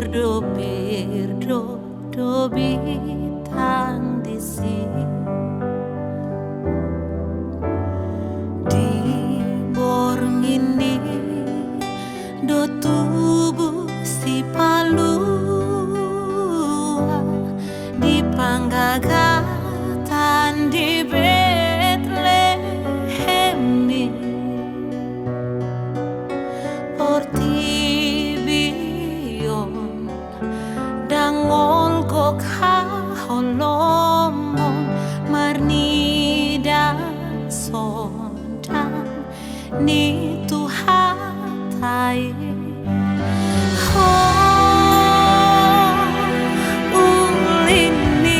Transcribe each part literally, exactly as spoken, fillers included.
do pir do do bintang disi. Di borngin i do tubu Sipalua di panggagatan di Betlehem i. Portibi on ndang olo gok haholomon marnida sondang ni Tuhanta i. Ho, uli ni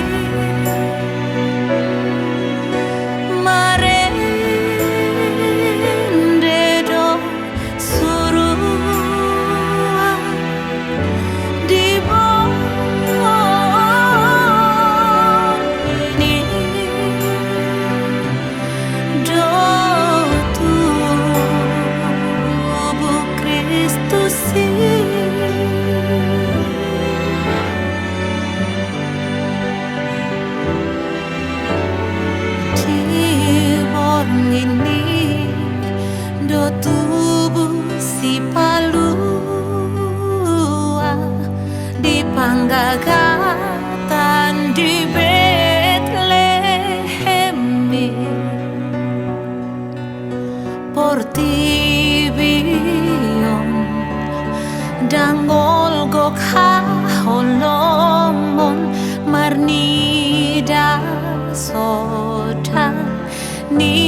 marende do surua di borngin i do tubu Kristus i. Di borngin i do tubu Sipalua di panggagatan di Betlehem i. Portibi on ndang olo gok haholomon marnida sondang ni